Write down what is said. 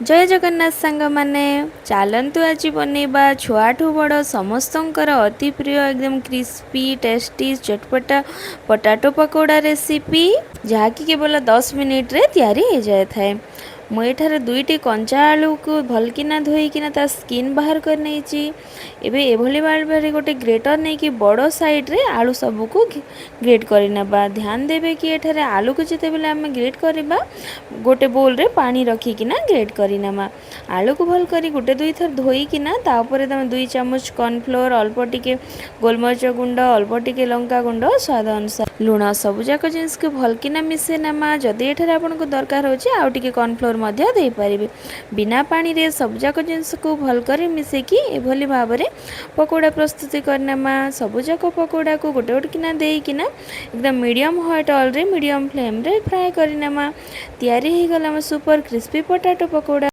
ଜୟ ଜଗନ୍ନାଥ ସାଙ୍ଗମାନେ, ଚାଲନ୍ତୁ ଆଜି ବନେଇବା ଛୁଆଠୁ ବଡ଼ ସମସ୍ତଙ୍କର ଅତି ପ୍ରିୟ ଏକଦମ କ୍ରିସ୍ପି, ଟେଷ୍ଟି, ଚଟପଟା ପଟାଟୋ ପକୋଡ଼ା ରେସିପି, ଯାହାକି କେବଳ 10 ମିନିଟ୍ରେ ତିଆରି ହେଇଯାଇଥାଏ। ମୁଁ ଏଠାରେ ଦୁଇଟି କଞ୍ଚା ଆଳୁକୁ ଭଲକିନା ଧୋଇକିନା ତା ସ୍କିନ୍ ବାହାର କରି ନେଇଛି। ଏବେ ଏଭଳି ଭାବରେ ଗୋଟେ ଗ୍ରେଟର୍ ନେଇକି ବଡ଼ ସାଇଡ଼୍ରେ ଆଳୁ ସବୁକୁ ଗ୍ରେଟ୍ କରିନେବା। ଧ୍ୟାନ ଦେବେ କି ଏଠାରେ ଆଳୁକୁ ଯେତେବେଳେ ଆମେ ଗ୍ରେଟ୍ କରିବା, ଗୋଟେ ବୋଲ୍ରେ ପାଣି ରଖିକିନା ଗ୍ରେଟ୍ କରିନେବା। ଆଳୁକୁ ଭଲ କରି ଗୋଟେ ଦୁଇଥର ଧୋଇକିନା ତା ଉପରେ ତୁମେ 2 ଚାମଚ କର୍ଣ୍ଣଫ୍ଲୋର୍, ଅଳ୍ପ ଟିକେ ଗୋଲମରିଚ ଗୁଣ୍ଡ, ଅଳ୍ପ ଟିକେ ଲଙ୍କା ଗୁଣ୍ଡ, ସ୍ୱାଦ ଅନୁସାରେ ଲୁଣ, ସବୁଯାକ ଜିନିଷକୁ ଭଲକିନା ମିଶାଇ ନେମା। ଯଦି ଏଠାରେ ଆପଣଙ୍କୁ ଦରକାର ହେଉଛି, ଆଉ ଟିକେ କର୍ଣ୍ଣଫ୍ଲୋର୍ ମଧ୍ୟ ଦେଇପାରିବେ। ବିନା ପାଣିରେ ସବୁଯାକ ଜିନିଷକୁ ଭଲ କରି ମିଶାଇକି ଏଭଳି ଭାବରେ ପକୋଡ଼ା ପ୍ରସ୍ତୁତି କରିନେମା। ସବୁଯାକ ପକୋଡ଼ାକୁ ଗୋଟେ ଗୋଟେ କିନା ଦେଇକିନା ଏକଦମ ମିଡ଼ିୟମ୍ ହଟ୍ ଅଏଲ୍ରେ, ମିଡ଼ିୟମ୍ ଫ୍ଲେମ୍ରେ ଫ୍ରାଏ କରିନେମା। ତିଆରି ହେଇଗଲା ଆମ ସୁପର କ୍ରିସ୍ପି ପଟାଟୋ ପକୋଡ଼ା।